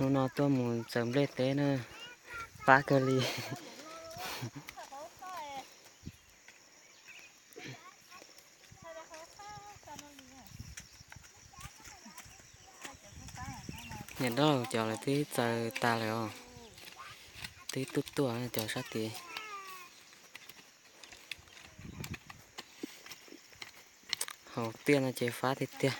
Hnub no tuaj mus txawm nplej teb na, pab kawg li. Niam dab laug cov lawv twb txaws tas lawm os, twb tuaj tuaj cov sab tid. Hauv tiaj no ces fab tiag tiag.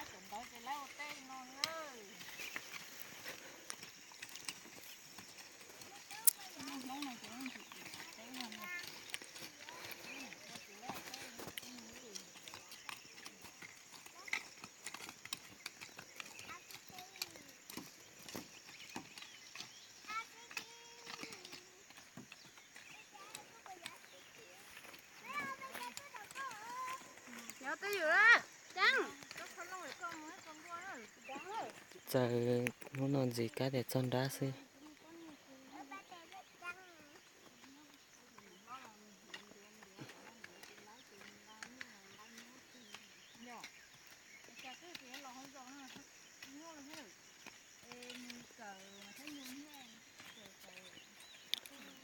Txawm hnub no ntxiv kab tias txog nrab xwb.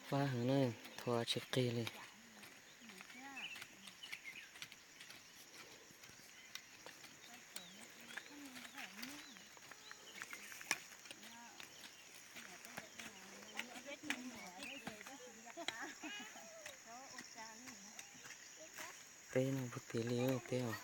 Fab heev na, thua tsis qig li. Teb no puag tid li teb os.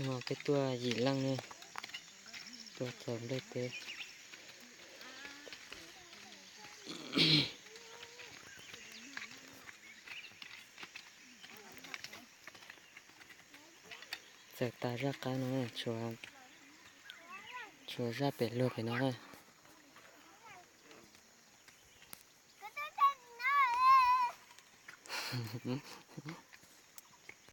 Hnub no peb tuaj yim leej ne, tuaj txawm nplej teb. Txawm tas zaj qab no, tshuav zaj pem luag pem no na.